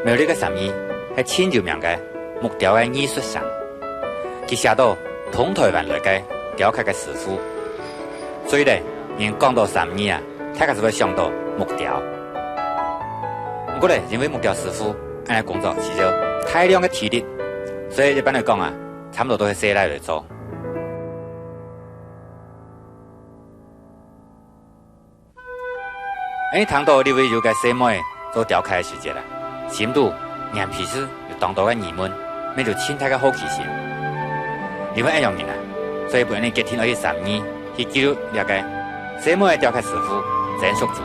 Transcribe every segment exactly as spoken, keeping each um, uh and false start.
苗栗个三義係盡有名个木雕个藝術城，佢寫到通臺灣來个雕刻个師傅。所以咧，人講到三義啊，大家就會想到木雕。毋過咧，因為木雕師傅恁樣工作需要大量个體力，所以一般來講啊，差毋多都係細倈來做。 𫣆俚聽到這位有個細妹做雕刻个時節啊，心肚黏皮實有當多个疑問，乜有盡大个好奇心。因為恁樣人啊，所以分𫣆俚決定愛去三義去記錄這個細妹个雕刻師傅曾淑珠。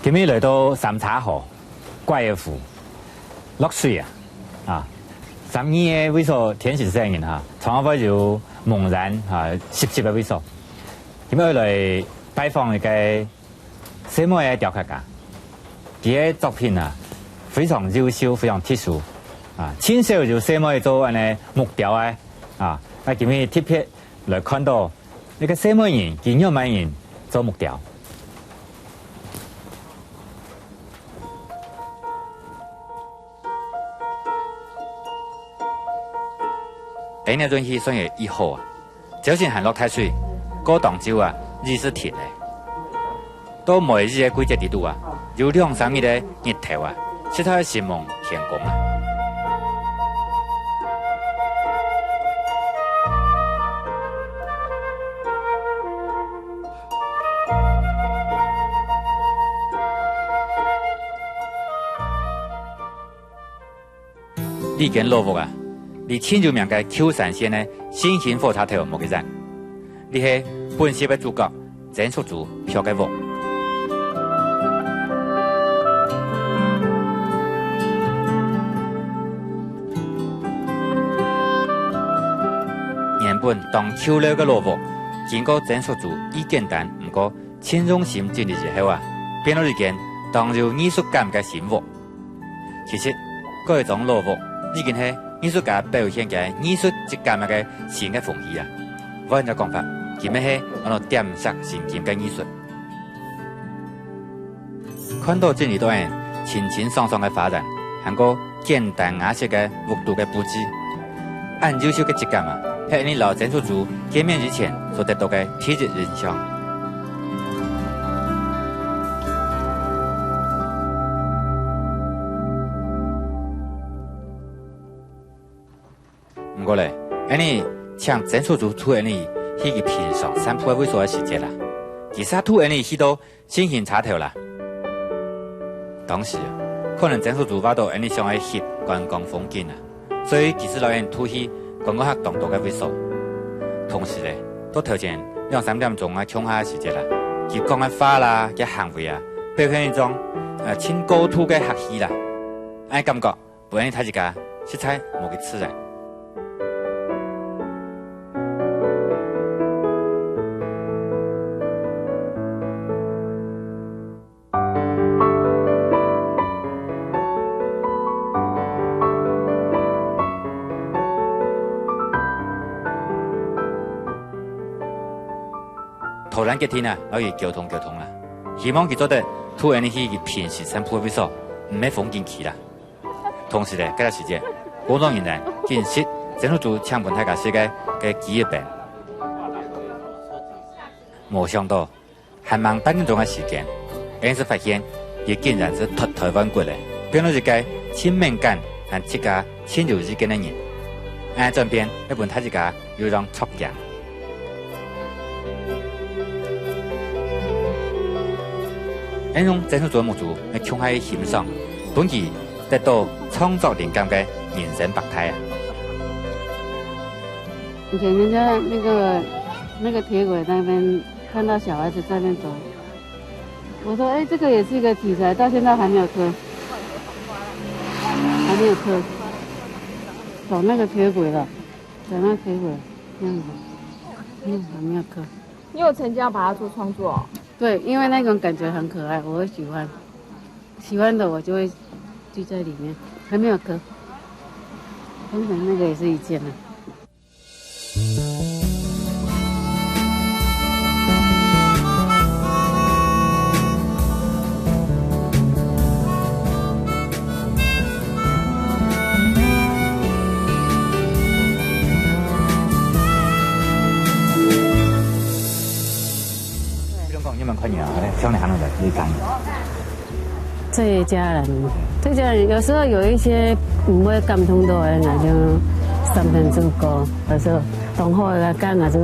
今日來到三叉河，怪仔湖，落水啊！啊，三義个位所天時熱个人哈，常常會有濛濺哈、濕濕个位所。今日來拜訪一個細妹个雕刻家，佢个作品啊，非常優秀，非常特殊。啊，盡少有細妹做恁樣木雕个，啊，啊，今日特別 來看到這個細妹人，佢仰般形做木雕。𫣆這陣去算係異好啊，朝晨還落大水，過當晝啊，雨就停咧。 到梅雨个季節裡肚啊，有兩三日个日頭啊，實在係心望天光啊。這間老屋啊，離盡有名个舊山線个新興火車頭無幾遠。這係本集个主角曾淑珠擇个屋。原本當舊樓个老屋，經過曾淑珠已簡單，毋過盡用心整理以後啊，變到一間當有藝術感个新屋。 其實，改裝老屋已經係藝術家表現佢藝術質感个新个風氣啊。換一隻講法，佢乜係安到點石成金个藝術。看到這裡肚恁清清爽爽个花園，還過簡單雅致个屋肚个佈置，恁優秀个質感啊，係𫣆俚摎曾淑珠見面以前所得到个第一印象。 毋過咧，𫣆俚請曾淑珠渡𫣆俚去佢平常散步个位所个時節啦，佢煞渡𫣆俚去到新興車頭啦。當時，可能曾淑珠話著𫣆俚想愛翕觀光風景啊，所以佢就摎𫣆渡去觀光客當多个位所。同時咧，到頭前兩三點鐘啊，共下个時節啦，佢講个話啦，佢行為啊，表現一種，呃，盡高度个客氣啦。恁感覺， 分𫣆俚大自家實在無幾自然。突然決定啊，摎佢溝通溝通啊，希望佢做得渡𫣆俚去佢平時散步个位所，毋係風景區啦。 同時咧，該隻時節，工作人員緊食曾淑珠請分大家食个，个雞翼餅。無想到，還吂半點鐘个時間，𫣆就發現，佢竟然就脫胎換骨咧，變做一個盡敏感、還自家盡有意見个人。恁樣轉變，乜分大自家 有種著驚。𫣆用曾淑珠个目珠來共下去欣賞，分佢得到創作靈感个人生百態啊！以前人家那個，那個鐵軌那邊看到小孩子在那邊走，我說：“哎，這個也是一個題材，到現在還沒有車，還沒有車。”找那个铁轨了，找那个铁轨，这样子，嗯，还没有刻。你有成家把它做创作哦？对，因为那种感觉很可爱，我会喜欢。喜欢的我就会聚在里面，还没有刻。刚才那个也是一件啊。 比如讲，你们看见啊，像你喊人家，你讲。最佳人，最佳人，有时候有一些毋會感動到的，𠊎就三分鐘過，有時候當好个，𠊎就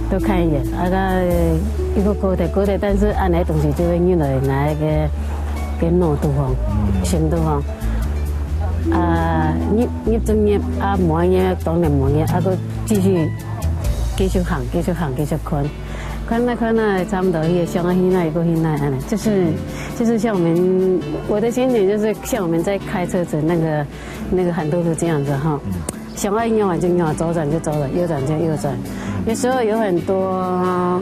多看一眼，啊，該一个過得過得，但是恁呢東西就會入來，𠊎个个腦肚方，心肚方。啊，入入就入，啊，無入，當然無入，啊，閣繼續繼續行，繼續行，繼續看。 看啊看啊，差不多去，想要去哪一个去哪，哎，就是就是像我们，我的心情就是像我们在开车子那个那个很多是这样子哈，想要右转就右转，左转就左转，右转就右转。有时候有很多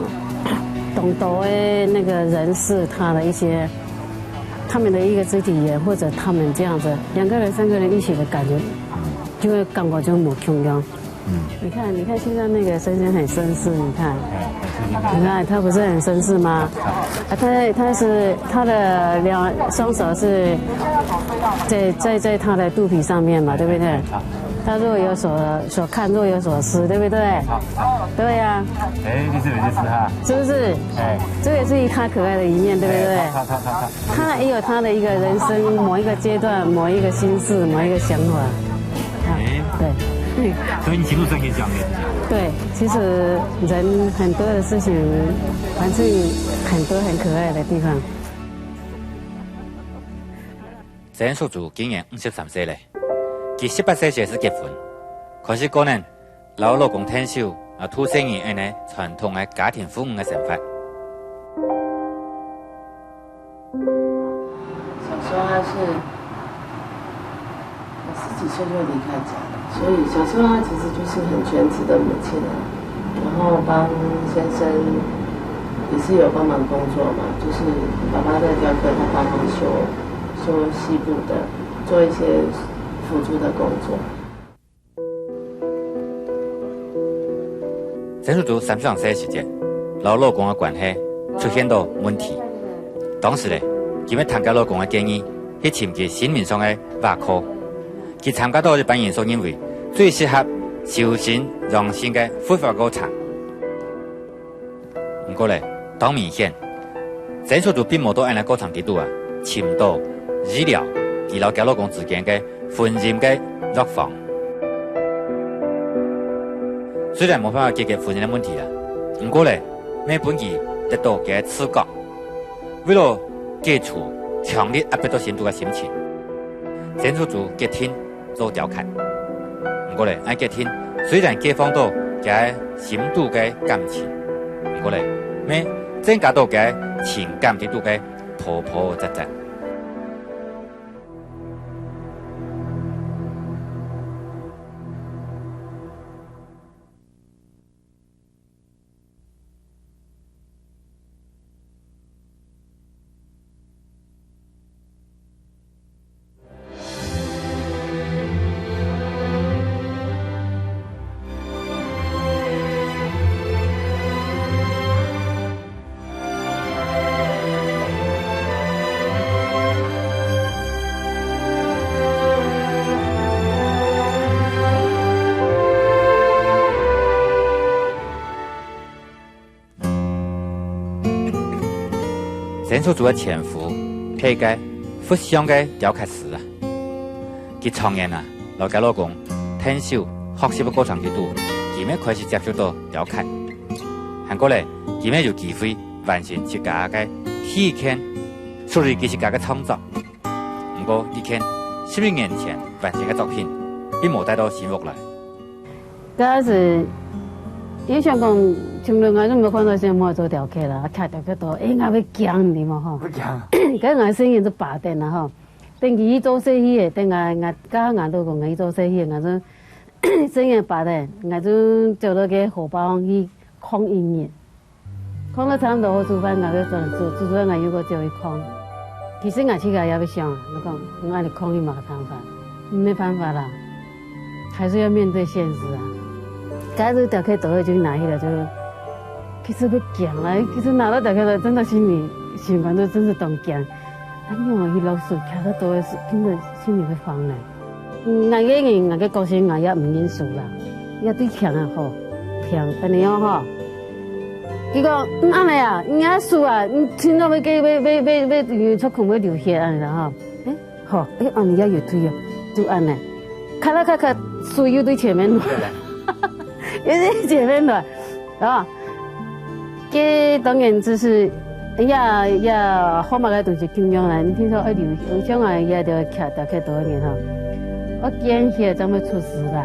懂得的那个人士，他的一些他们的一个肢体语言，或者他们这样子两个人、三个人一起的感觉，就会感觉就无共样。 你看，你看现在那个先生很绅士，你看，你看他不是很绅士吗？啊，他他是他的两双手是在在在他的肚皮上面嘛，对不对？他若有所所看，若有所思，对不对？对呀。哎，你是不是哈？是不是？哎，这也是他可爱的一面，对不对？他他他他他。 他也有他的一个人生某一个阶段、某一个心事、某一个想法。啊，哎，对，所以你情路上也讲的。对，其实人很多的事情，还是很多很可爱的地方。曾淑珠今年五十三岁了，佢十八岁就结婚，开始过年 摎老公𢯭手，摎渡細人恁呢傳統个家庭婦女个生活。小時候她是，我十幾歲就離開家了，所以小時候她其實就是很全職的母親啊，然後幫先生也是有幫忙工作嘛，就是爸爸在雕刻，她幫忙修修細布的，做一些輔助的工作。 曾淑珠三十零歲時節，摎老公个關係出現到問題。當時咧，佢乜聽該老公个建議，去尋佢生命上个依靠。佢參加到一班人所認為最適合修身養性个佛法課程。 毋過咧，當明顯，曾淑珠並無到恁呢過程裡肚啊，尋到醫療佢摎厥老公之間个婚姻个藥方。雖然無辦法解決婚姻个問題啦，毋過咧，乜分佢得到厥自覺。為了解除強烈壓迫到心肚个心情，曾淑珠決定 做雕刻。毋過咧，𠊎決定雖然解放到厥心肚个感情，毋過咧，乜增加到厥情感裡肚个波波折折。 曾淑珠个前夫係一個佛像个雕刻師啊。佢長年啊，摎厥老公𢯭手學習个過程裡肚，佢乜開始接觸到雕刻。還過咧，佢乜有機會完成自家个第一件屬於佢自家个創作。毋過，這件十一年前完成个作品，並無帶到新屋來。 該時，也想講，從來𠊎都無看到先生做雕刻啦，徛雕刻到，欸，𠊎會驚你嘛吼。會驚。該𠊎聲音就飽等啦吼。等佢做生意个，等𠊎，𠊎，該𠊎老公佢做生意个，𠊎就正月八个，𠊎就走到該河壩項去囥一日。囥到差毋多好煮飯，𠊎就轉來煮，煮煮飯𠊎又過走去囥。其實𠊎自家也會想啊，𠊎講，𠊎恁樣囥有麼个辦法？沒辦法啦，還是要面對現實啊。該就打開刀仔就拿起來就，其實會驚啊，其實拿到打開刀真的心裡，心肝都真是當驚。 哎喲，佢老師徛到多个時，真个心裡會慌呢。嗯，𠊎个人，𠊎个個性，𠊎也毋認輸啦，也對強啊吼，強，恁樣樣吼。佢講，嗯，恁樣啊，你愛輸啊，你聽到會，會，會，會，會，會，會，出汗會流血恁樣啦吼。誒，好，誒，恁樣也有對哦，就恁樣，咔啦咔咔，水又對前面來了，又對前面來。 啊，該當然就係，也，也好麼个東西共樣啦。你聽說愛流，像啊，也就徛，徛該多年吼，愛見血正會出師啦。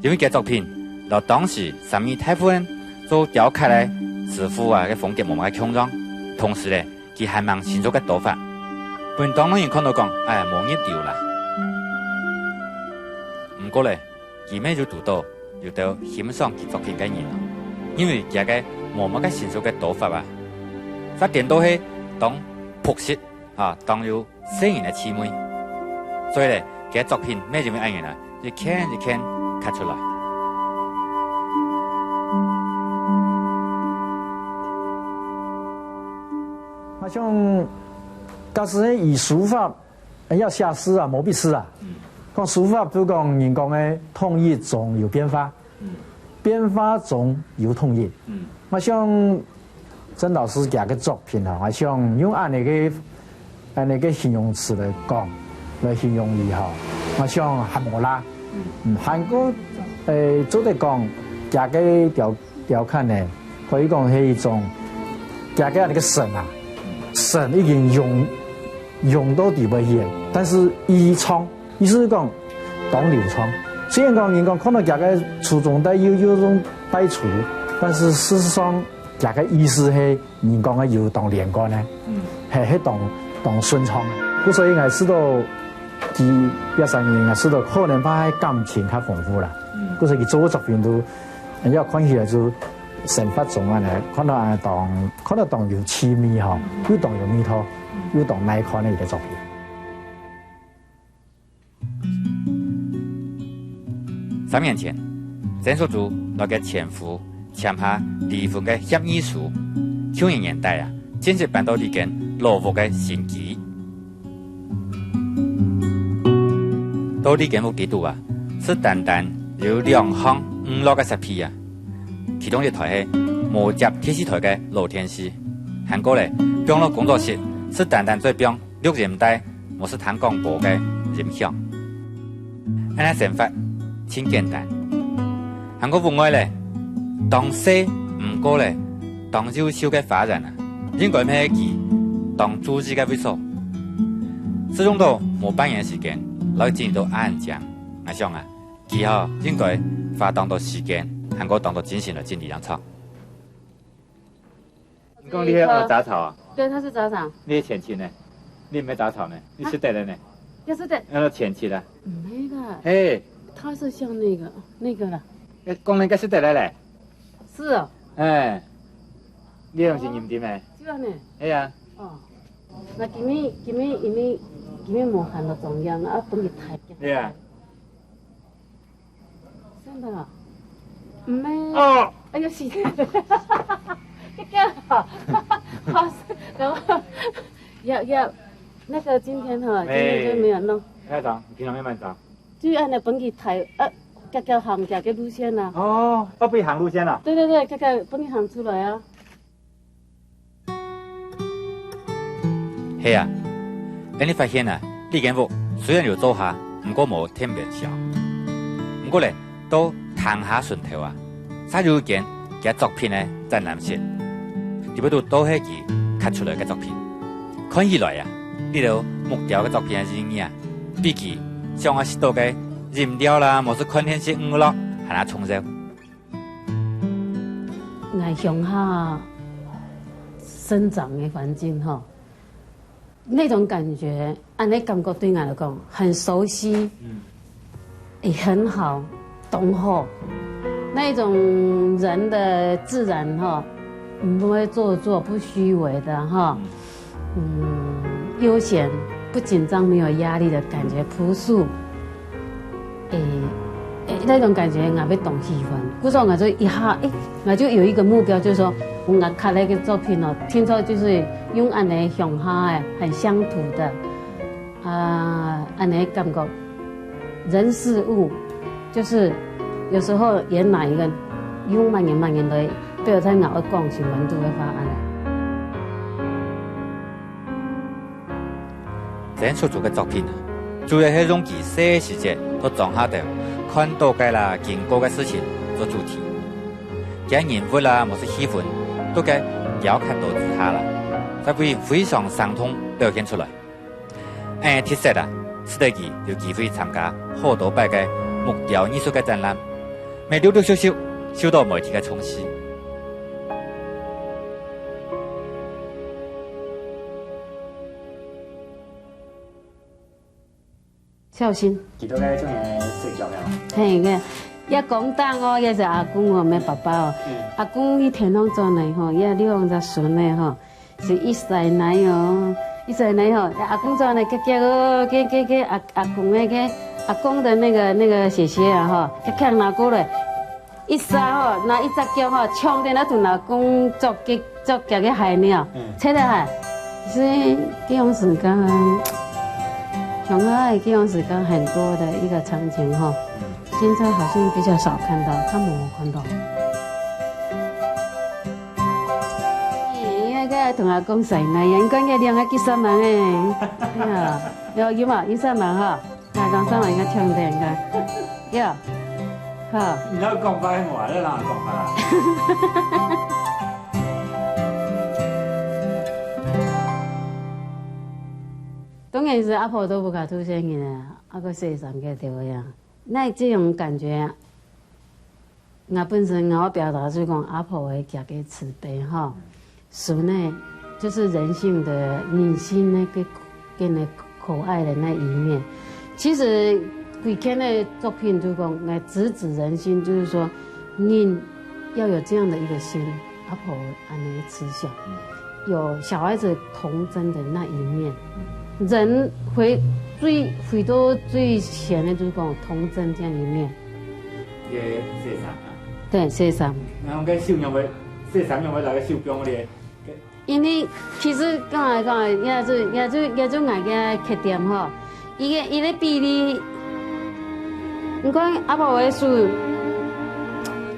因為佢个作品，摎當時三義大部分做雕刻个師傅啊，个風格無麼个共樣，同時咧，佢還吂成熟个刀法，分當多人看到講，哎，無入流啦。毋過咧， 佢乜有堵到有兜欣賞佢作品个人哦，因為佢个無麼个成熟个刀法啊，發展到係當樸實啊，當有細人个趣味。所以咧，佢个作品乜因為恁樣啊，一件一件刻出來。啊，像假使以書法 哎，愛寫字啊，毛筆字啊。嗯。講書法就講人講个統一中有變化，嗯。變化中有統一。嗯。𠊎想鄭老師佢个作品吼，𠊎想用恁樣个，恁樣个形容詞來講，來形容佢吼，𠊎想還無罅。嗯。嗯，還過，誒，做得講，佢个雕，雕刻呢，可以講係一種，佢个那個神啊，神已經用 用到底背去，但是意義長，意思係講當流暢。雖然講人講看到佢个粗中帶幼，有種帶粗，但是事實上佢个意思係人講个有當連貫个，嗯。係，係當，當順暢个。故所以𠊎試著佢這三年，𠊎試著可能怕係感情較豐富啦。嗯。故所以佢做个作品都，人家看起來就生活中啊呢，看到啊當，看到當有趣味吼，嗯。又當有味道。 又當耐看个一個作品。三年前，曾淑珠摎佢前夫簽下離婚个協議書，舊年年底啊，正式搬到這間老屋个新居。到這間屋裡肚啊，就單單有兩項娛樂个設備啊，其中一台係無接電視台个老電視，還過咧，放落工作室，就單單做放 錄音帶，無就聽廣播个音響。恁樣生活盡簡單。還過屋外咧，當細毋過咧，當優秀个花園啊，應該乜係佢當注意个位所。使用到無半年時間，來整理到恁靚，𠊎想啊，佢吼應該花當多時間，還過當多精神來整理正著。 你講你係，呃，雜草啊？對，它是雜草。你係前妻呢？你毋係雜草呢？你識得了呢？啊？也是的。那個前妻啦。沒啦。嘿。它是像那個，那個啦。哎，講人家識得了嘞。是哦。哎，你有認識認定咩？是啊呢。哎呀。哦，那今日，今日，因為今日無閒到中央啊，分佢抬。對啊。 真的啊？沒。哦。哎呦，死了！這個啊，好，然後要，要，那個今天哈，今天就沒有弄。哎，那張，你平常要慢走。就按呢本給抬，呃，叫，叫行，叫个路線啊。哦，要不行路線啊？對，對，對，叫，叫本給行出來啊。 係啊，𠊎等發現啊，這間屋雖然有做下，毋過無特別燒。毋過咧，到廳下脣頭啊，煞有一間佢作品个展覽室，裡背肚都係佢刻出來个作品。看起來啊，這兜木雕个作品个意義啊，比佢想愛食到个飲料啦，無就看電視娛樂還較重要。 𠊎鄉下生長个環境吼，那種感覺，恁呢感覺對𠊎來講很熟悉，嗯。也很好，懂吼。那種人的自然哈，不會做作，不虛偽的哈，嗯，悠閒，不緊張，沒有壓力的感覺，樸素。 誒，誒，那種感覺𠊎會當喜歡。故所𠊎就一下，誒，𠊎就有一個目標，就是說，𠊎較來个作品哦，聽說就是用恁呢鄉下个，很鄉土的，啊，恁呢感覺，人事物，就是有時候也拿一個用慢慢慢慢的，比如在𠊎會講喜歡度的話，恁呢。 曾叔叔个作品，主要係用佢細个時節到莊下頭看到个啦、經過个事情做主題。佢个人物啦，無係氣氛，都該雕刻到之下啦，在會非常生動表現出來。恁特色啊，使得佢有機會參加好多擺个木雕藝術个展覽，乜陸陸續續受到媒體个重視。 小心。佢都該種人睡覺了。嘿，个，也講當哦，也係阿公哦，毋係爸爸哦。嗯。阿公佢天上轉來吼，也兩隻孫呢吼，係一儕來哦，一儕來吼，阿公轉來，遽遽哦，遽遽遽，阿，阿公个，个，阿公的那個，那個姐姐啊吼，遽遽拿過來。 一儕吼，拿一隻腳吼，搶等來同阿公捉个，捉个个海鳥，嗯。切个海，是這種時間，鄉下个這種時間很多的一個場景吼，嗯。現在好像比較少看到，較無看到。因為該同阿公使那樣，應該兩個幾十萬誒，哎呀，有，有嘛，幾十萬哈。 大家上來應該聽聽看。有，好。你要講白話，你哪講白話？當然係阿婆都毋敢出聲音啊，啊个細聲个對呀。那這種感覺啊， 𠊎本身𠊎要表達就講阿婆个佢个慈悲吼，孫呢，就是人性的、人性那個，那個可愛的那一面。其實，歸篇的作品就講，來直指人心，就是說，人要有這樣的一個心，阿婆恁呢慈祥，有小孩子童真的那一面。人回，最，回到最前的，就是講童真這樣一面。 个細衫啊。對，細衫。然後个手仰會，細衫仰會拿个手放个。因為其實講來講去，也就，也就，也就𠊎个缺點吼。伊个，伊个比例，你看阿婆个手，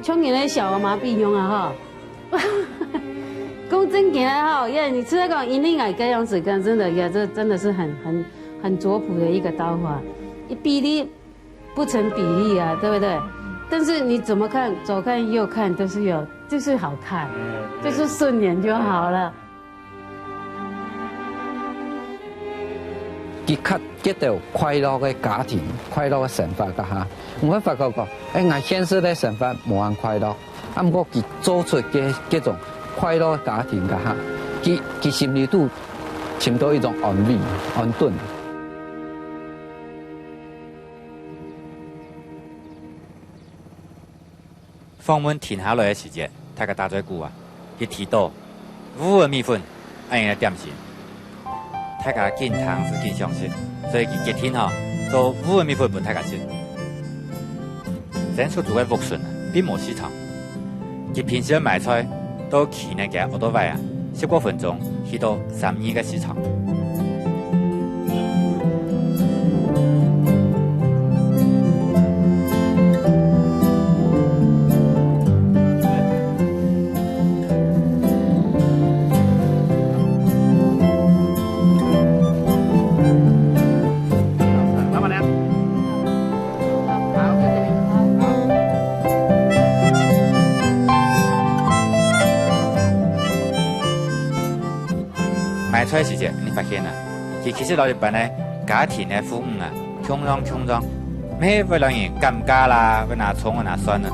像人个小兒麻痺樣啊吼。講正經个吼，也你知道講，因為𠊎个樣子，講真的，也這真的是很，很，很拙樸的一個刀法。伊比例 不成比例啊，對不對？但是你怎麼看，左看右看都是有，就是好看，嗯，對。就是順眼就好了。佢較得到快樂个家庭、快樂个生活个哈，毋會發覺講，哎，𠊎現實个生活無恁快樂，啊，毋過佢做出个這種快樂个家庭个哈，佢，佢心裡肚尋到一種安慰、安頓。 訪問停下來个時節，大家打嘴鼓啊，佢提到烏仔米粉，恁樣个點心。大家緊聽就緊想食，所以佢決定吼，做烏仔米粉分大家食。曾叔叔个屋脣啊，並無市場， 佢平時買菜，都騎等个奧多拜啊，十過分鐘去到三義个市場。買菜時節，你發現啊，佢其實摎一般个家庭个婦女啊，共樣共樣，乜係會摎人減價啦，會拿蔥、會拿蒜啊。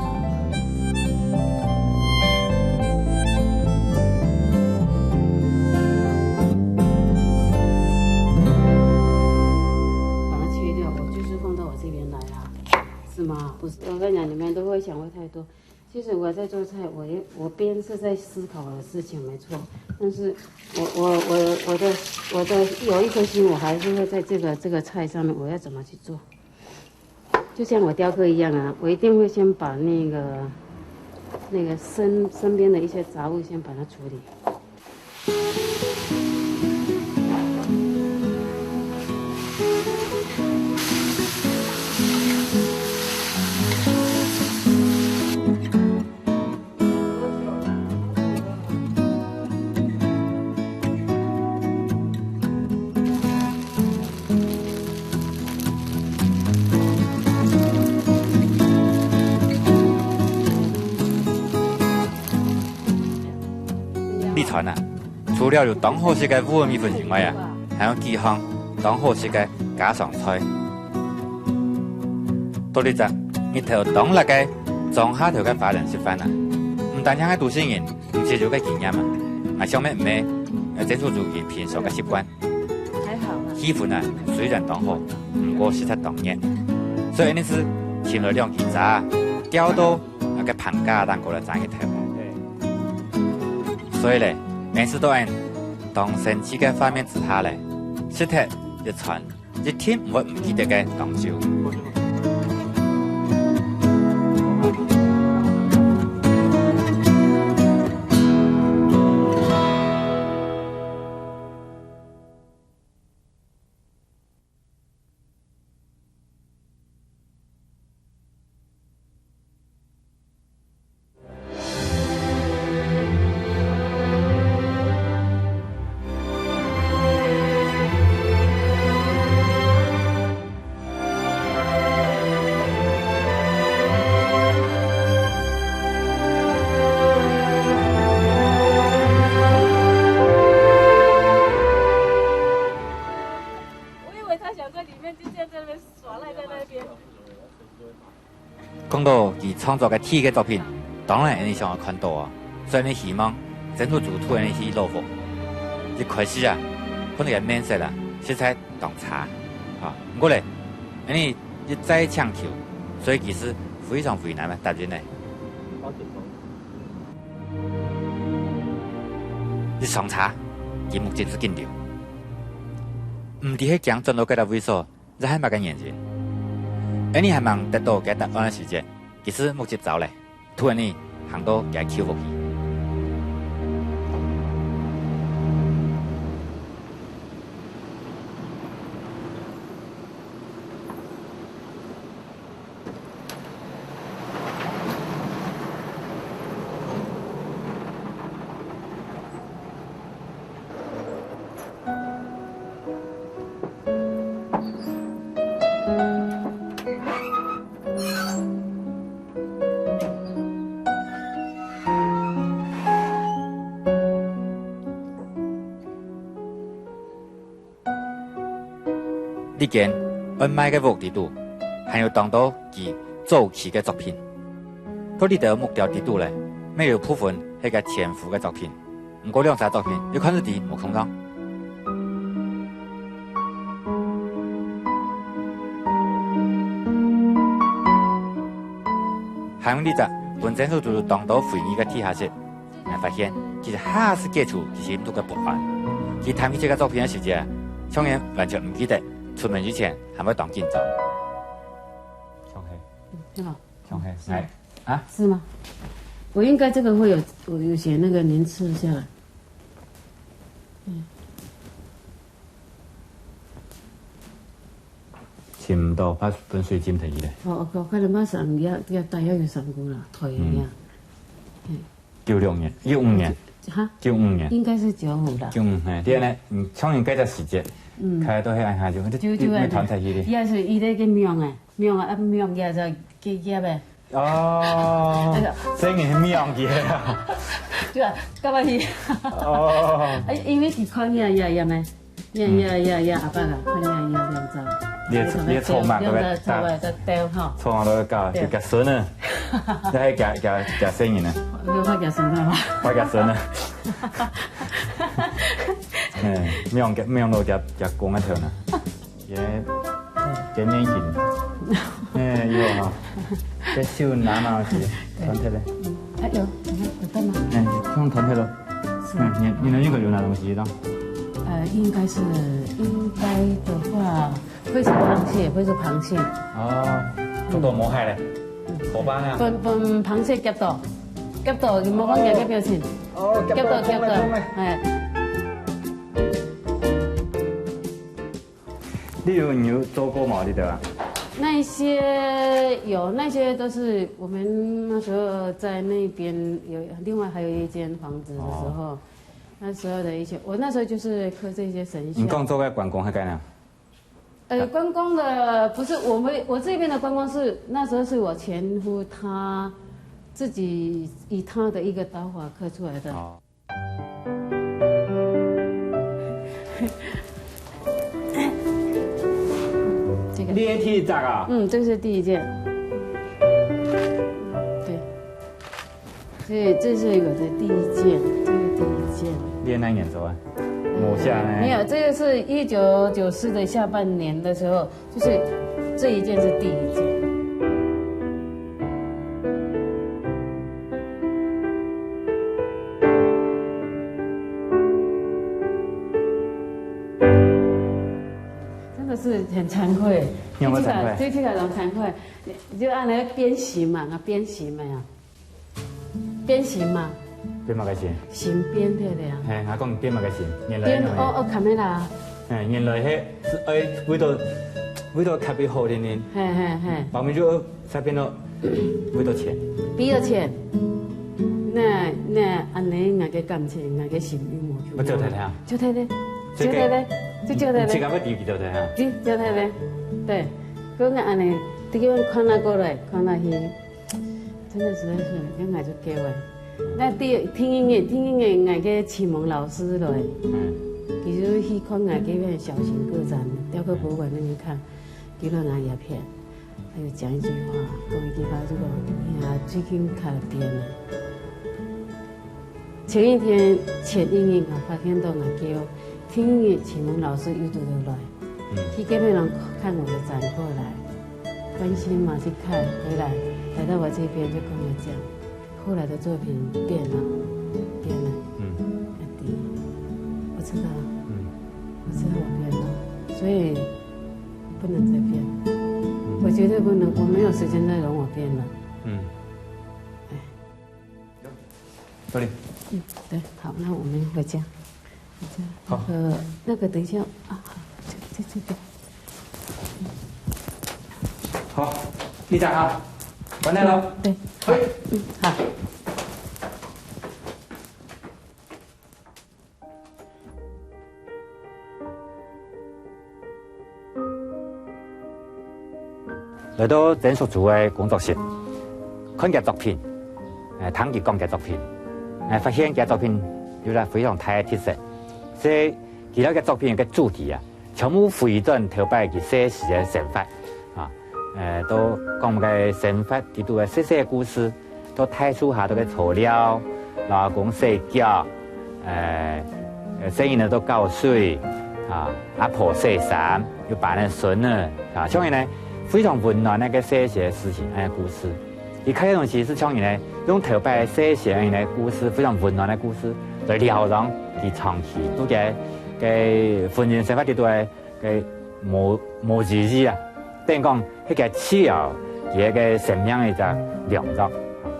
我我跟你讲，你们都会想会太多。其实我在做菜，我也我边是在思考我的事情，没错。但是我我我我的我的有一颗心，我还是会在这个这个菜上面，我要怎么去做？就像我雕刻一样啊，我一定会先把那个那个身身边的一些杂物先把它处理。 美川啊，除了有當好食个烏米粉以外啊，還有幾項當好食个家常菜。到這隻日頭當辣个莊下頭个花蓮食飯啊，毋單淨係都市人，毋係有个經驗啊，𠊎想乜毋係，呃，曾祖祖佢平常个習慣。 氣氛啊，雖然當好，毋過實在當熱，所以𠊎等就尋來兩支遮，吊到該个棚架頂高來遮日頭。所以咧，每次到恁當生趣个畫面之下咧，食忒一餐，一定毋會毋記得个當晝。 我以为他想在里面，就这样在那边耍赖在那边。 講到佢創作个第一个作品，當然𠊎等想愛看到啊，所以𠊎等希望曾祖祖渡𠊎等去老屋。一開始啊，看到佢个面色啊，實在當差。啊，毋過咧，𠊎等一再請求，所以佢係非常為難个答應咧。一上車，佢目汁就緊流。毋知係驚轉到該搭位所， 這係麼个原因？𠊎等還吂得到該答案个時節，其實目汁燥咧，渡𠊎等行到該舊屋去。 這間愛賣个屋裡肚，還有當多佢早期个作品。到這兜木雕裡肚咧，乜有部分係佢前夫个作品。 毋過兩儕作品又看著佢無共樣。還有這隻分曾祖祖當多回憶个地下室，𠊎發現，其實還係解除佢心肚个不安。佢談起這個作品个時節，像人完全毋記得，出門以前還會當緊張。像係。嗯，很好。像係，來。 啊？是嗎？我應該這個會有，我有寫那個名次下來。嗯。差不多，把分水浸下去咧。哦，OK，我看你們上也，也大約有三個啦，退的呀。嗯。嘿。九六年，一五年。哈？九五年。應該是九五啦。九五，嘿，對呢，嗯，像你該隻時節，嗯。開到遐下就，就，就，就團體去的。也是一個一個名誒。 名啊，啊，名也在結業誒。哦，那個所以你係名結啊？對啊，幹嘛去？哦。哎，因為佢看呀呀呀咩，呀呀呀呀，阿伯啊，看呀呀兩張。你也，你也抽嘛，對不對？兩張抽嘛，在鬥吼。抽嘛都搞，對。就夾孫啊，那還夾，夾，夾孫人呢？沒有，換夾孫了吧？換夾孫了。嗯，名結，名都夾，夾公个頭呢。 也，也面型。哎，有哈。這手拿拿東西，對。團體的。嗯，哎，有，有看到嗎？哎，用團體的。是。嗯，你，你們應該有拿東西的。呃，應該是，應該的話，會是螃蟹，會是螃蟹。哦，做到無害咧，嗯。好吧啊。分，分螃蟹夾到，夾到，你莫講夾个表情。哦，夾到，夾到，夾到，夾到。哎。 例如你有做過嗎？你的啊？那一些有，那些都是我們那時候在那邊有，另外還有一間房子的時候，哦。那時候的一些，我那時候就是刻這些神像。你講做个關公還敢啊？呃，關公的不是我們，我這邊的關公是那時候是我前夫他自己以他的一個刀法刻出來的。哦。 這個。你的第一隻啊？嗯，這是第一件。對。所以這是我的第一件，這是第一件。你哪年做啊？嗯，無寫呢。沒有，這個是一九九四的下半年的時候， 就是這一件是第一件。真的是很慚愧，你有沒有慚愧？對這個，對這個很慚愧，你就按那個變形嘛，那變形嘛呀。 變形嘛。變麼个形？形變忒了啊。嘿，𠊎講變麼个形？原來變，哦，哦，camera。嘿，原來係，係愛為著，為著較好个人。嘿，嘿，嘿。後面就才變到為著錢。為著錢。那，那恁呢，𠊎个感情，𠊎个心又無去。不，就忒忒啊。就忒忒。所以就忒忒，就，就忒忒。你自家會知佢就忒啊。知，就忒忒。對。所以𠊎恁呢，這個看那過來，看那去。 真的實在是，恁樣就夠了。那第，聽音樂，聽音樂，𠊎个啟蒙老師來，嗯。佢就去看𠊎這片小型個展，雕刻博物館那邊看，給了𠊎一片，他有講一句話，講一句話，就講，哎呀，最近較變了。 前一天，前一日，𠊎發現到𠊎个聽音樂啟蒙老師又拄著來，嗯。去該片人看𠊎个展過來，關心嘛去看，回來，來到我這邊就跟我講，後來的作品變了，變了。嗯。阿弟，我知道，嗯。我知道我變了，所以不能再變了。嗯。我絕對不能，我沒有時間再容我變了。嗯。哎。 這裡。嗯，對，好，那我們回家。回家。好。那個，那個等一下啊，好，這，這，這邊。好，你等哈，回來了。對。好。嗯，好。 來到曾淑珠个工作室，看佢作品，誒，聽佢講佢作品，誒，發現佢作品有了非常大个特色，所以佢个作品个主題啊，全部回轉頭擺佢細時个生活，啊，誒，都講个生活，佢都个細細个故事， 到大樹下頭个坐尞，老公洗腳，呃，呃，細人仔到搞水，啊，阿婆洗衫，又扮个孫仔，啊，像恁呢非常溫暖个該細時个事情，哎，故事。佢刻个東西係像恁呢，用頭擺細時个恁呢故事，非常溫暖个故事，來療傷佢長期，都个，个婚姻生活裡肚个 个無，無意義啊。等於講，該个治療佢个生命个一隻良藥。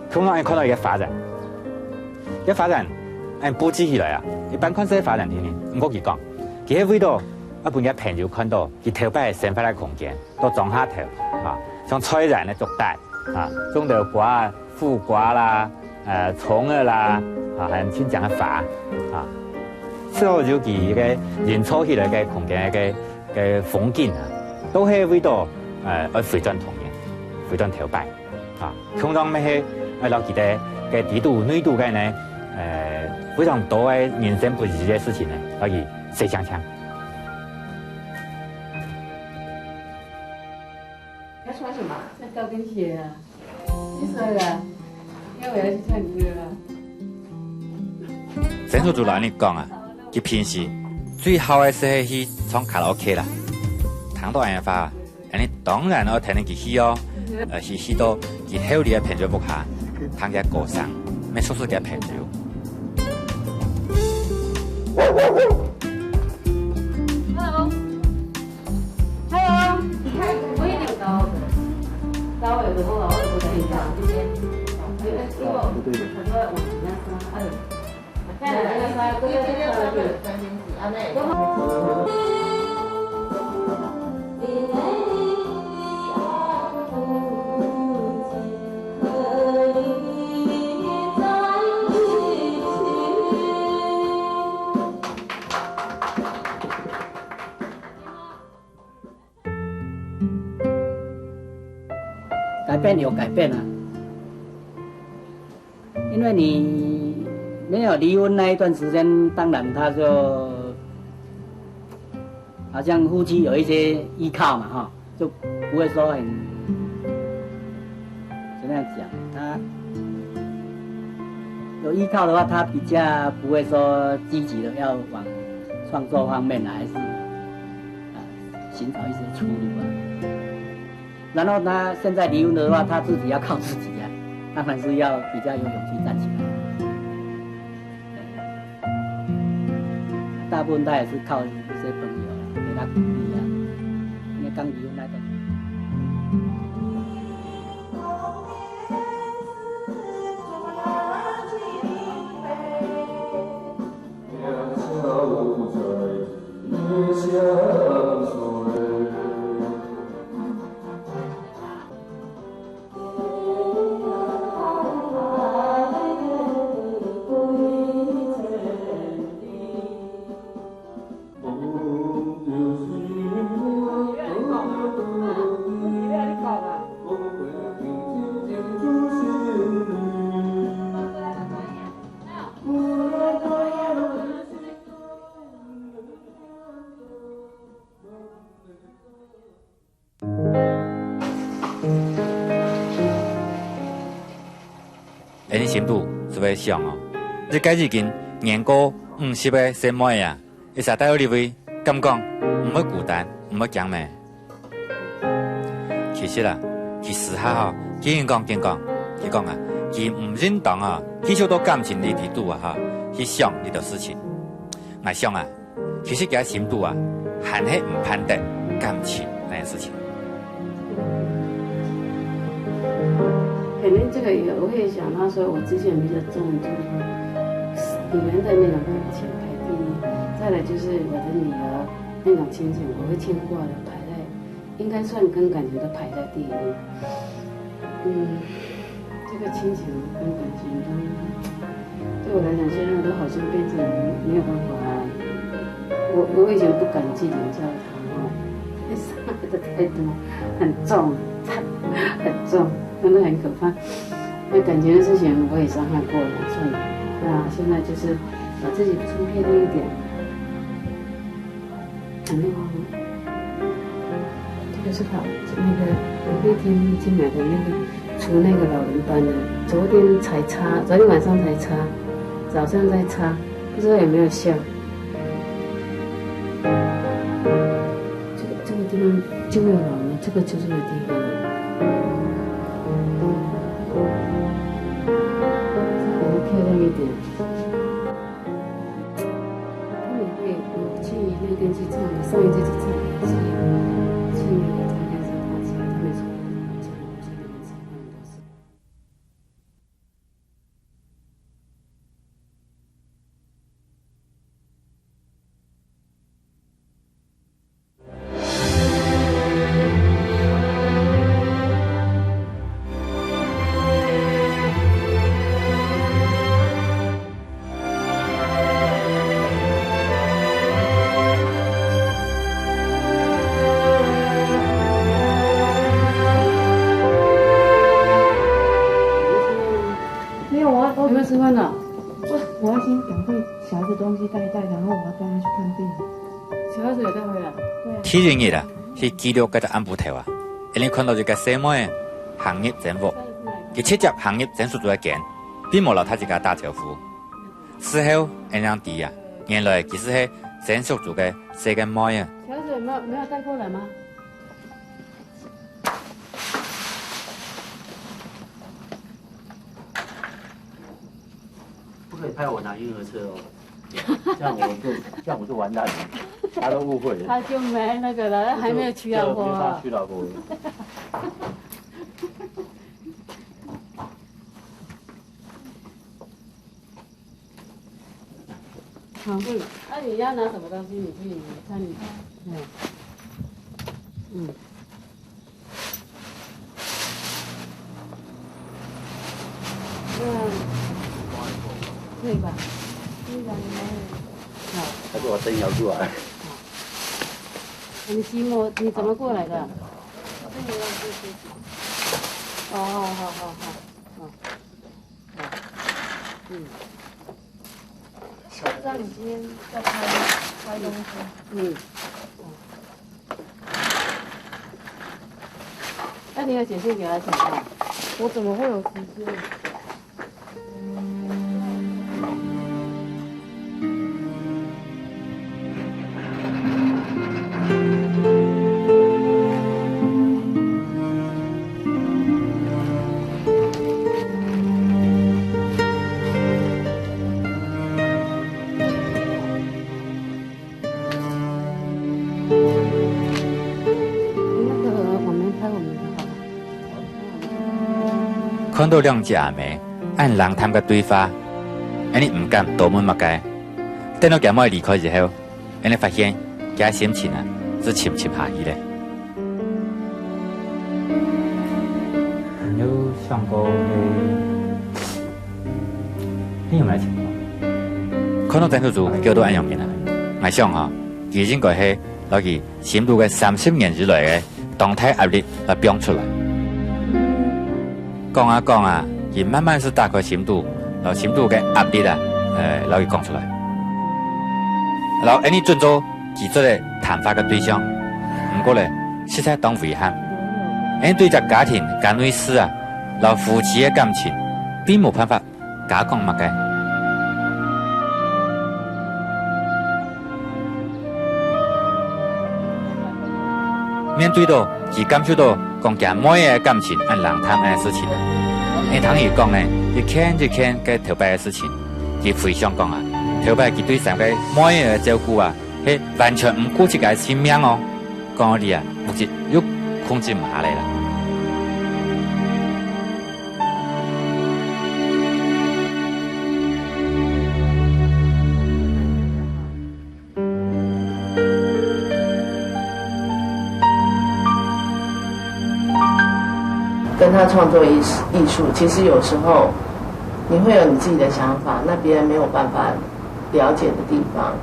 通常你看到一個花園，該花園，恁佈置起來啊，一般看係花園定定，毋過佢講，佢係為著愛分佢朋友看到佢頭擺生活个空間，到莊下頭，啊，像菜園个竹底，啊，種著瓜啊， 苦瓜啦，呃，蔥仔啦，啊，還有清淨个花，啊，所有佢个營造起來个空間个，个風景啊，都係為著，呃，愛回轉童年，回轉頭擺，啊，通常乜係愛摎佢个，个底肚、內肚个呢，呃，非常多个人生不如意个事情呢，摎佢洗淨淨。 要穿什麼？在高跟鞋啊。你說的啊，要不要去唱歌啊？曾淑珠摎你講啊，佢平時最好个就係去唱卡拉OK啦。聽到恁樣个話，恁樣當然愛跈等佢去哦，呃，去，去到佢佢後裡个朋友屋下，聽佢歌聲，乜熟識佢朋友。Hello，Hello，你看，我有點高，高有的不好，我有点高，这边，哎，哎，我，我，我，我，我，哎。 改变有改变啊，因为你没有离婚那一段时间，当然他就好像夫妻有一些依靠嘛，哈，就不会说很，怎么样讲，他有依靠的话，他比较不会说积极的要往创作方面啊，还是，啊，寻找一些出路啊。 然后他现在离婚的话，他自己要靠自己啊，当然是要比较有勇气站起来。大部分他也是靠一些朋友啊，给他鼓励啊，因为刚离婚那个。 𫣆俚新婦就會想哦，這个已經年過五十个細妹啊，一下帶到這位，敢講毋會孤單，毋會驚咩？其實啊，佢私下吼，佢緊講緊講，佢講啊，佢毋應當啊，繼續到感情裡底肚啊哈，去想這个事情。𠊎想啊， 其實佢个心肚啊，還係毋盼得感情這件事情。可能這個也，我也想到說，我之前比較重，就是說，女人的那種感情排第一，再來就是我的女兒那種親情，我會牽掛的排在，應該算跟感情都排在第一。嗯， 這個親情跟感情都，對我來講，現在都好像變成沒有辦法。我，我以前不敢去領教他哦，那傷害的太多，很重，很重，真的很可怕。那感情的事情我也傷害過了，算了。那現在就是把自己充沛一點。 很厲害哦。這個是他那個五月天進來的那個，除那個老人斑的，昨天才擦，昨天晚上才擦，早上在擦，不知道有沒有效。這個，這個地方就沒有老了，這個就是這個地方了。再給它漂亮一點。 他們會，嗯，去那邊去唱，上一次去唱，去，去那個參加什麼，他們說，沒有，我要，我，有沒有吃飯呢？我，我要先趕快小孩子東西帶一帶，然後我要帶他去看病。小孩子有帶回來？對啊。第一日啊，去記錄該隻暗晡頭啊，𫣆俚看到一個細妹行入診屋，佢直接行入診所做个間，並無摎大自家打招呼。 事後，𫣆正知啊，原來佢就係曾淑珠个細个妹啊。小姐沒有，沒有帶過來嗎？可以拍我拿婴儿车哦，这样我就这样我就完蛋了，他都误会了。他就没那个了，还没有娶老婆。对，没办法娶老婆。好，嗯，那你要拿什么东西？你去，你看你，嗯，嗯。 嗯，可以吧？可以吧？好。他说我灯摇出来。好。你骑摩，你怎么过来的？哦，好，好，好，好。好。嗯。 知道你今天在拍，拍东西。嗯。那你有写信给他请假？我怎么会有时间？看到兩姊妹恁冷淡个對話，𠊎等毋敢多問麼个。等到佢妹離開以後， 𠊎等發現，厥心情啊，就沉沉下去咧。你有想過會，會有麼个情況？看到曾秀珠噭到恁樣形啊，𠊎想吼，佢應該係摎佢心肚个三十年以來个當大壓力來放出來。 講啊講啊，佢慢慢就打開心肚，摎心肚个壓力啊，呃，摎佢講出來。摎𠊎等準做佢做得談話个對象。毋過咧，實在當遺憾，𠊎等對這家庭、家內事啊，摎夫妻个感情，並無辦法 加講麼个。面對到佢感受到講厥妹仔个感情恁冷淡恁个事情，𠊎聽佢講呢，一件一件个頭擺个事情，佢回想講啊，頭擺佢對三個妹仔个照顧啊，係完全毋顧自家个性命哦。 講到這啊，目汁又控制毋下來啦。跟他創作藝術，藝術，其實有時候你會有你自己的想法，那別人沒有辦法了解的地方。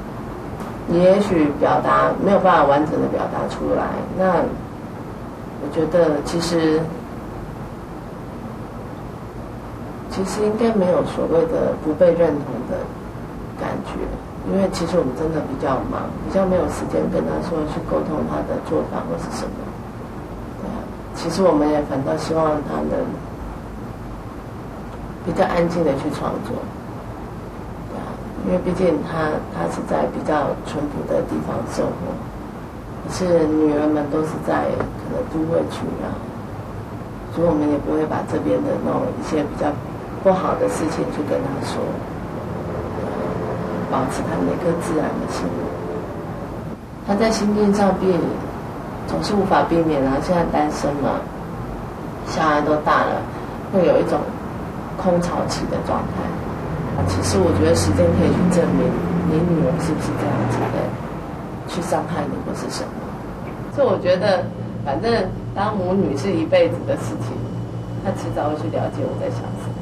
你也許表達，沒有辦法完整的表達出來，那我覺得其實，其實應該沒有所謂的不被認同的感覺，因為其實我們真的比較忙，比較沒有時間跟他說去溝通他的做法或是什麼。對啊，其實我們也反倒希望他能比較安靜的去創作。 對啊，因為畢竟他，他是在比較淳樸的地方生活，可是女兒們都是在可能都會區啊，所以我們也不會把這邊的那種一些比較不好的事情去跟他說，保持他們一個自然的心。 他在心境上避，總是無法避免啊，現在單身嘛，小孩都大了，會有一種空巢期的狀態。啊，其實我覺得時間可以去證明你女兒是不是這樣子的，去傷害你或是什麼。所以我覺得，反正當母女是一輩子的事情，她遲早會去了解我在想什麼。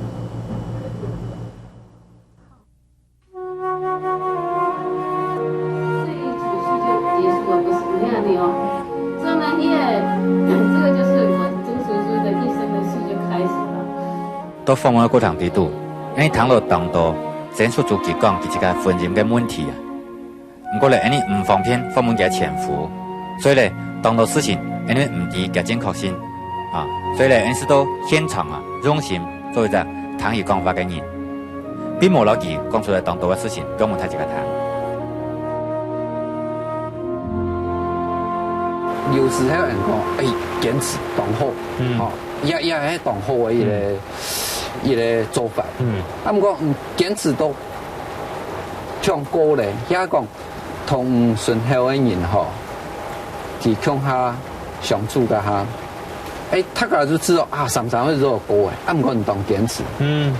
這一組戲就結束了，不是？你看你哦，這呢，你也，這個就是我曾淑珠的一生的戲就開始了。到訪問个過程裡肚，𠊎聽到當多曾淑珠佢講佢自家婚姻个問題啊。毋過咧，𠊎等毋方便訪問佢个前夫，所以咧，當多事情𠊎等毋知佢个正確性啊。所以咧，𠊎等係到現場啊，用心做一隻聽佢講話个人。 並無摎佢講出來當多个事情，分𠊎等大自家聽。有時候人講，哎，堅持當好，嗯。吼，也，也係當好个一個，嗯。一個做法。嗯。啊，毋過，嗯，堅持到唱歌咧，遐講同順口个人吼，佢共下相處个下，欸，大家就知道啊，常常會唱歌欸，啊，毋過你當堅持。嗯。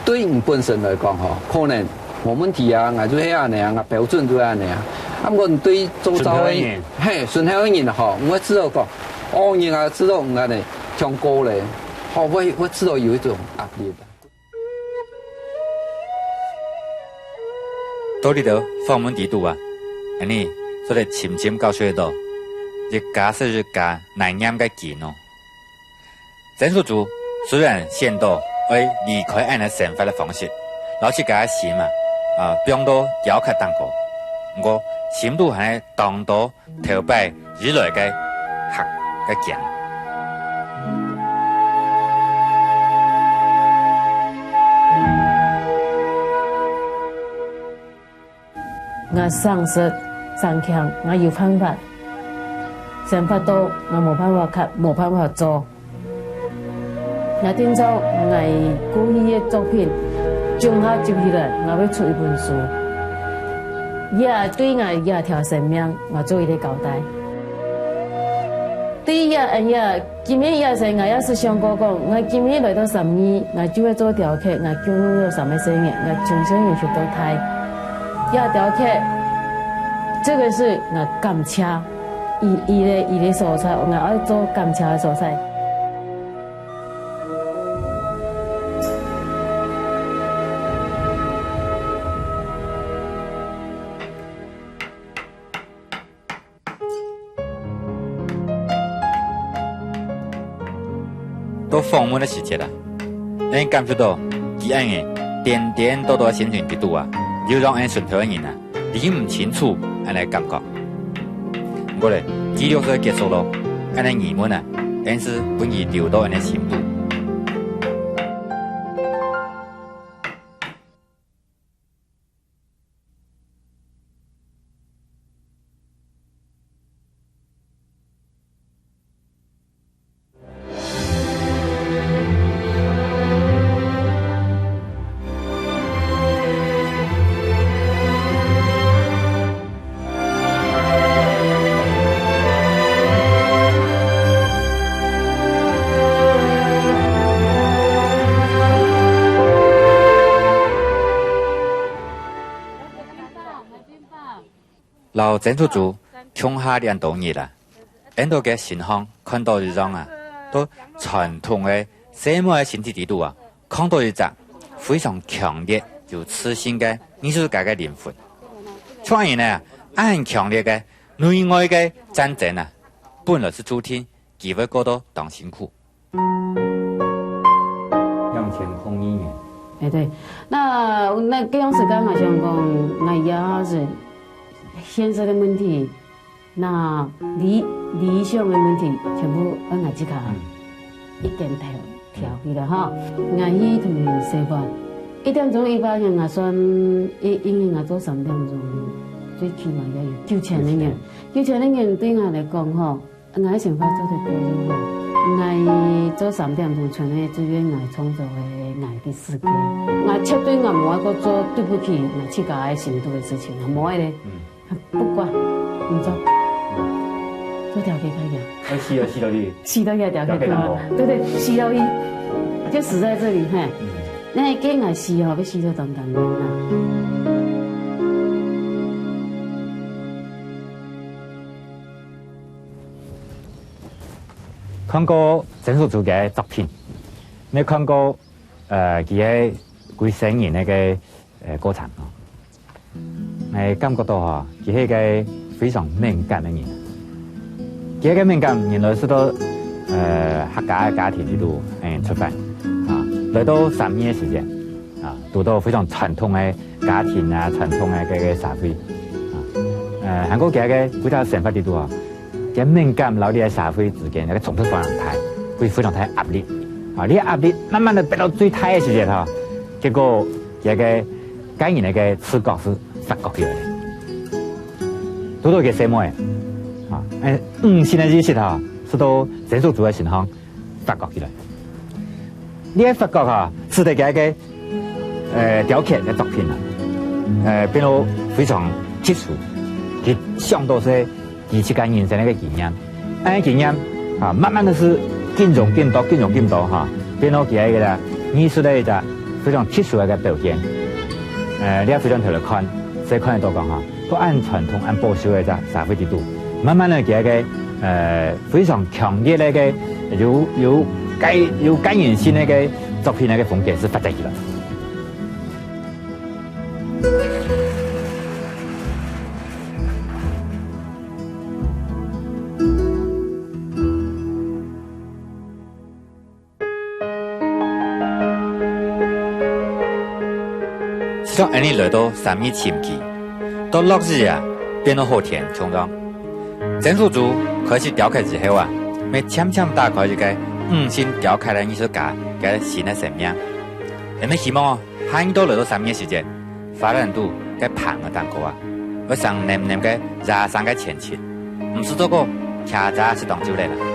對你本身來講吼，可能無問題啊，𠊎就係恁呢啊，𠊎標準就係恁呢啊。啊，毋過你對周遭个人，順口个人。嘿，順口个人吼，毋會知道講，哦，人家知道你恁呢唱歌咧，吼，會，會知道有一種壓力。 到這兜訪問裡肚啊，𫣆俚做得深深感受到，一家係一家難念个經哦。曾淑珠雖然想到愛離開恁呢生活个方式，摎自家个心啊，啊，放到雕刻當中，毋過心肚還係當多 頭擺以來个客个景。𠊎生識生強，𠊎有辦法，生活到𠊎無辦法客，無辦法做。 𠊎定著𠊎過去个作品，總下集起來，𠊎會出一本書。也對𠊎這條生命，𠊎做一個交代。對這，這，今日這生，𠊎也係想過講，𠊎今日來到三義，𠊎就會做雕刻，𠊎共下三個細人，𠊎從細人學到大。這雕刻，這個係𠊎感謝，佢，佢个，佢个所在，𠊎愛做感謝个所在。 到訪問个時節啊，𫣆感受到佢恁呢顛顛倒倒个心情裡肚啊，有種恁順口个人啊， 理毋清楚恁呢感覺。毋過咧，記錄係結束咯，恁呢疑問啊，還係分佢留到𫣆个心肚。 摎曾淑珠共下恁多日啊， 𫣆兜个身項看到一樣啊，在傳統个細妹个身體裡肚啊，看到一隻非常強烈、有自信个藝術家个靈魂。像恁呢啊，恁強烈个內外个戰爭啊，本來係註定佢會過到當辛苦。 兩千空二年。哎，對，那，那該樣時間，𠊎想講，𠊎也係現實个問題，那理，理想个問題，全部愛𠊎自家一肩挑，挑起來哈。𠊎去同人食飯，一點鐘一百元，𠊎算，因，因為𠊎做三點鐘，最起碼也有九千个銀。九千个銀對𠊎來講吼， 𠊎个生活做得過就好。𠊎做三點鐘出來，只願𠊎創造个𠊎个世界。𠊎絕對𠊎無愛過做對不起𠊎自家个心肚个事情，𠊎無愛咧。嗯。不管，毋做。做條件開講。愛死就死到底。死到遐條件開講。條件開講。對對，死到底，就死在這裡，嘿。嗯。那該𠊎死吼，要死到當當面啊。 看過曾淑珠个作品，也看過，呃，佢个歸生人个，呃，過程吼。𠊎感覺到吼，佢係一個非常敏感个人。佢个敏感原來係到，呃，客家个家庭裡肚，欸，出發，啊，來到三義个時節，啊，堵到非常傳統个家庭啊，傳統个該個社會，啊，呃，還過佢个歸隻生活裡肚啊， 佢敏感摎這個社會之間个衝突非常大，會非常大壓力。啊，這個壓力慢慢仔逼到最大个時節吼，結果這個個人个自覺係發覺起來个。堵到佢細妹，啊，欸，女性个意識吼，係到曾淑珠个身上發覺起來。這個發覺吼，使得佢个，呃，雕刻个作品啊，呃，變到非常特殊，佢想到係佢自家人生个經驗。恁樣經驗啊，慢慢个係緊長緊多，緊長緊多哈，變到佢个啦，藝術个一隻非常特殊个一個表現。呃，你也非常頭來看，所以看得到講哈，都恁傳統、恁保守个一隻社會制度，慢慢个佢个呃非常強烈个一個有有個有個人性个一個作品个一個風格係發展起來。 就恁樣來到三義深居，到落雨啊，變到好天，像樣。曾福珠開始雕刻以後啊，乜漸漸打開一個五線雕刻个藝術家个新个生命。𠊎乜希望哦，下二到來到三義時節，花蓮肚个棚仔頂高啊，會生淰淰个野生个千層，毋使做過，擎遮食當晝來啦。